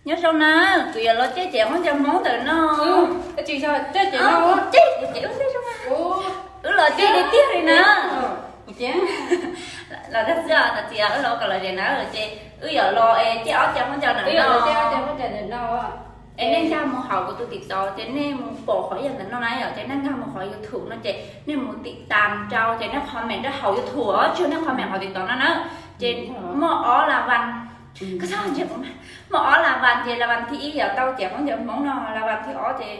Nyob zoo na, kuv yuav los cem cem qoob cov Hmoob ntawm no. Ces ces ces ces wb los cem li tiag li na. Los dag xwb os, txiv, wb los kom lom zem na, ces wb yuav los es cem ob cov qoob cov ntawm no. Es nej nkag mus hauv kuv tus TikTok ces nej mus pom qhov ib yam ntawm no na yom, ces nej nkag mus qhov YouTube no ces nej mus tim tam rau ces nej comment rau hauv YouTube os, tsis yog nej comment hauv TikTok no na. Ces muaj ob las vas, koj txhob ntsia kuv, muaj ob las vas ces las vas thib ib yog tau cem qoob cov Hmoob no, las vas thib ob ces,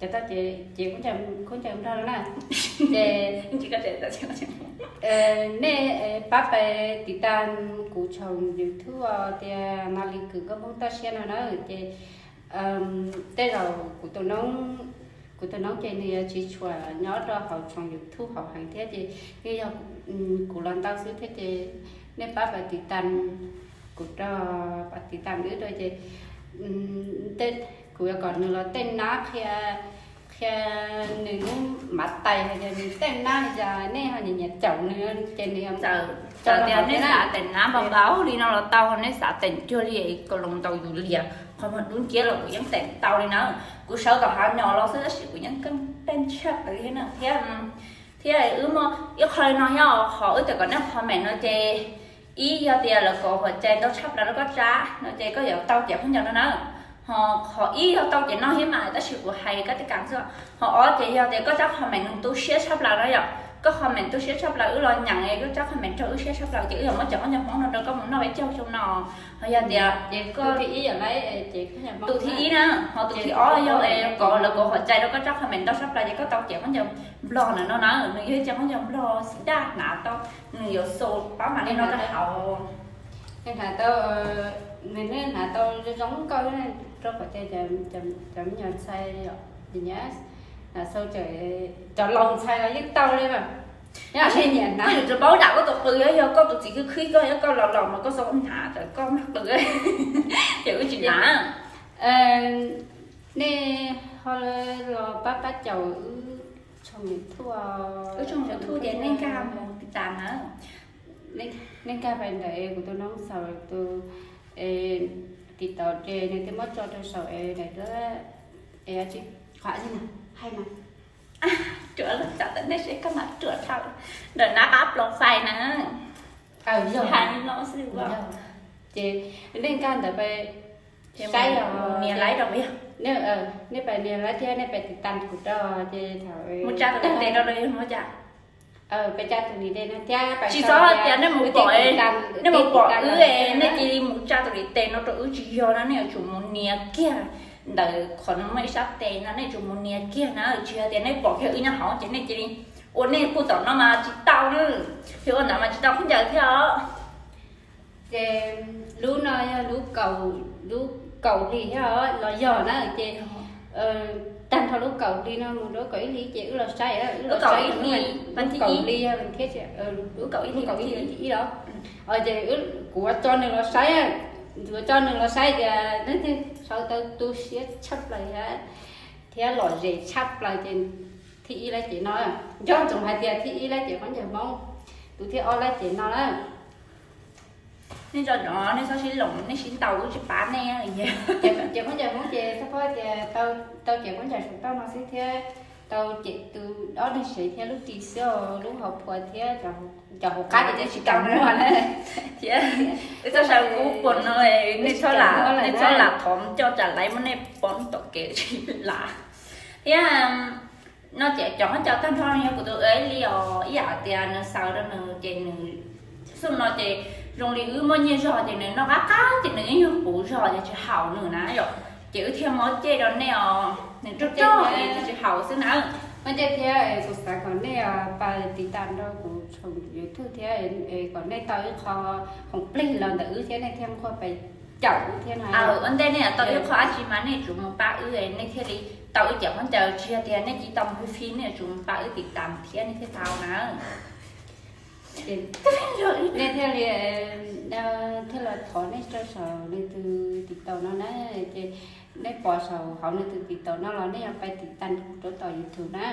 ces khaub ncaws nplog no na. Ces nej pab pais tiv tam kuv tshooj YouTube tias Nali Kws Nkauj Hmoob Toj Siab no na. Ces tej zaum kuv tus noob, kuv tus noob ces nws yuav tsis tshua nyob rau hauv tshooj YouTube hauv heev thiab ces yeej yog kuv los ntau xwb thiab ces nej pab pais tiv tam kuv rau, pab tiv tam wb rau ces kuv yuav kom nws los tej nab qhia, qhia nws lub mav tais hais tias nws tej nab li cas, nej ho nyiam nyiam caum nws ces nws txawm tias nej xav teem nab npau npau li no los tau, nej xav teem cuag li Kaus Loos ntaus yus lias qhov muag dub nciab los kuv yeej teem tau li na. Kuv sawv tom hav nyom los xwb tab sis kuv yeej keej teem tshaj plaws thiab na. Thiab, thiab wb muaj ib qho li no nyob qhov wb tawm kom nej comment no ces ib yog tias lawv kov huam cai ntau tshaj plaws rau koj tsab no ces koj yuav tau cem qhov ncauj no na. Ho qhov ib yog tau cem no thiab mas tab sis kuv hais kab tib kas xwb. Ho ob ces yog tias koj tsab comment nws tu siab tshaj plaws no yom, koj comment tu siab tshaj plaws wb los nyeem koj tsab comment raug wb siab tshaj plaws ces wb yuav muab cov qoob cov Hmoob no rau koj mus noj peb caug xyoo no. Ho yog tias ces koj tus thib ib na, ho tus thib ob yog kov, lawv kov huam cai rau koj tsab comment ntau tshaj plaws ces koj tau cem qoob cov nplog ntawm no na, nws yog ib cov qoob cov nplog xim daj hnav tau, nws yuav xaus pab mam li no rau hauv. Hnav tau, nws hnav tau zoo zoo nkauj rau qhov tias cov me nyuam ntxhais, hnav xaus cov laus ntxhais los yeej tau li mas. Nyob nej nyiam hnav, koj yuav tsum paub dam koj tus qws, yog koj tus txiv khwb khwb koj, yog koj los los mas koj xav hnav tawm koj nplog qws ces wb tsis hnav. Nej ho los pab pab caum wb tshooj YouTube, wb tshooj YouTube ces nej nkag mus tiv tam na. Nej nkag pais ntawm kuv tus noob xaus tus TikTok ces nws twb muab tso rau saum es daim duab es tsis qhov li no hais mas. Ruam los txog ntawm nej seb koj mam ruam dhau ntawm nab qab plob fais na. Hais li no xwb. Ces nej nkag ntawd pais saib os, nias like rau, nej pais nias like thiab nej pais tiv tam kuv rau ces thaum mus tsa tus niam tes rau los yog mus cas? Pais tsa tus niam tes no thiab tsis txhob tias nej mus pom, nej mus pom wb nej cia li mus tsa tus niam tes no rau wb tsis yog na, nej yuav tsum mus nias kiag ntawm qhov no muaj ib sab tes no nej tsum mus nias kiag na, tsis yog tias nej pom kiag wb nyob hauv ces nej cia li ua nej kuj tom no mas tsis tau na, yog ua ntawd mas tsis tau khaub ncaws thiab os. Ces lub no yog lub kaum, lub kaum hli thiab os los yog na ces tag nrho lub kaum hli no mus rau kaum ib hli ces wb los saib, wb los saib lub kaum hli thiab, lub kaum ib hli los ces kuv yuav tso nws los saib, kuv yuav tso nws los saib tias nws thiaj sau tau tu siab tshaj plaws thiab lom zem tshaj plaws ces thib ib lab ces no, nco ntsoov hais tias thib ib lab ces qhov ncauj Hmoob, tus thib ob lab ces no lawm. Nej tso no nej txhob sib loos, nej sib ntaus wb tsis pab nej. Ces qhov ncauj Hmoob ces txhob pab tias tau ces qhov ncauj saum toj no xwb thiab tau ces tus ob neeg sev thiab lub ris xwb, lub hauv phua thiab cov hauv qab ces tsis tau muag na. Thiab wb txhob saw kub puas no, nej txhob lam, nej txhob lam thov coj tsam laiv muab nej pov tom kev tsis lam. Thiab no ces cov qhov ncauj tag nrho no yog kuv tus ib li os, ib yam tias nws xaws rau nws ces nws xub no ces zoo li wb muaj nyiaj zog ces nws noj qab qab ces nws ib nyuag puv zog ces tsis haum nws na yom, ces wb thiaj muab cem rau nej os, nws rog rog es tsis haum xwb na. Muab cem thiab kuv xav kom nej pab tiv tam rau kuv tshooj YouTube thiab kom nej tau ib qho khoom plig los ntawm wb thiab nej thiaj muaj pes caum wb thiab na. Ua ntej nej tau ib qho dab tsi mas nej yuav tsum mus pab wb, nej thiaj li tau ib cov qhov ncauj, tsis yog tias nej cia li tau mus free free, nej yuav tsum mus pab wb tiv tam thiab nej thiaj tau na. Nej thiaj li, thiaj los thov nej rau saum nws tus TikTok no na, ces nej pom saum hauv nws tus TikTok no los nej yuav pab tiv tam rau tom YouTube na.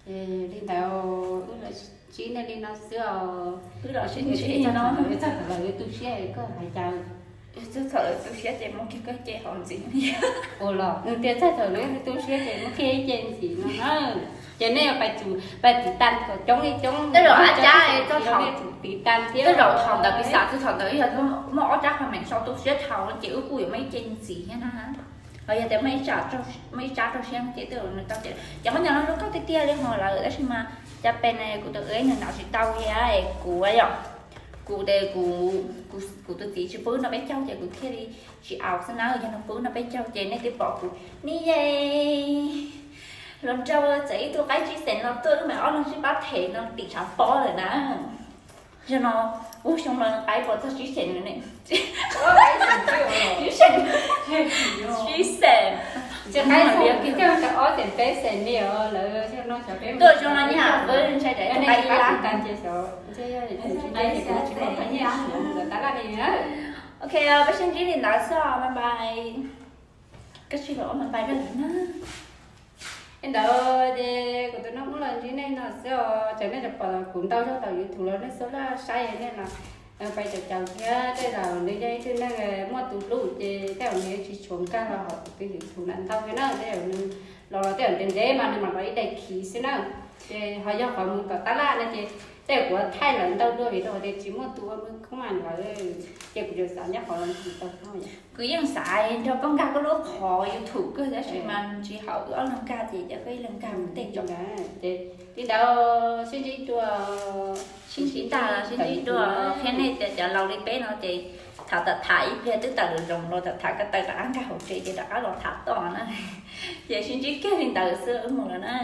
Ces li ntawd wb los sib ntsib nej li no xwb os. Wb los sib ntsib no, txog thaum lawv yuav tu siab koj hais cas. Txog thaum lawv tu siab ces muab kiag koj ce hauv ntxiv. Ua los nws tias txog thaum lawv tu siab ces muab kiag ib ce ntxiv no na. Ces nej pais tsum, pais tiv tas kom coob li coob. Tej zaum ab cab, tej zaum thaum ntawd piv xam txog thaum ntawd yog muaj ob rab qhov meem sau tu siab dhau ces wb kuj yuav muaj ib ce ntxiv thiab na. Ho yog tias muaj ib tsab rau siab ces tej zaum nws tau ces ces qhov nyuag no zoo nkauj tiag tiag li ho lawm tab sis mas cas pes na kuv tus ev nws nov tsis tau thiab es kuv yom, kuv de kuv, kuv tus txiv tsis pub noj peb caug ces kuv thiaj li tsis aus xwb na. Yog nws pub noj peb caug ces nej twb pom kuv ni ye, hluas nraug txawm ib tug qaib tsib xees no tuaj wb mam ob leeg sib pab them no tim tshav pob lawm na. Zaum no, ub, xyoo no qaib puas txog tsib xees lawm ne? Tsib xees, tsib xees. Ces qaib tau ob xees peb xees li os lawm. Tuaj xyoo no nyaj peb ntshai tsam ib tug qaib ib lab. Tab laj li na. Ok, peb sib ntsib li ntawd xwb, bye bye. Koj tsis los ua bye bye rau lawv na. Li ntawd ces kuv tus no muab los ntsib nej no xwb os. Tseem nej pom kuv ntau zaug tom YouTube los nej xub laj saib nej los pais caum caum thiab. Tej zaum nws yog ib tug neeg muaj tus hlub ces tej zaum nws tsis tshuav nkag los hauv kuv tus YouTube ntau thiab na. Tej zaum nws los los tej zaum ntev ntev mas nws mam los ib daim khiv xwb na. Ces ho yog qhov mus tom tab laj no ces tej zaum kuv thaij lawv ntau dua vim rau qhov tias tsis muaj tus ua mus khoob mas lawv, ces kuv tsuas xav nyob qhov los ntsis tau no. Kuv yeej xav nrog koj nkag koj lub qhov YouTube kawg tab sis mas tsis haum wb ob leeg nkag ces cia koj ib leeg nkag mus tej tso. Ces li ntawd sib ntsib dua, sib ntsib tag los sib ntsib dua. Qhia nej tias cov laus li peb no ces thaum tham tham ib pliag twb tawm lawm zoo los tham tham ko taw rov qab nkag hauv tsev ces rov qab los tham toj na. Ces sib ntsib kiag li ntawd xwb wb mus lawm na.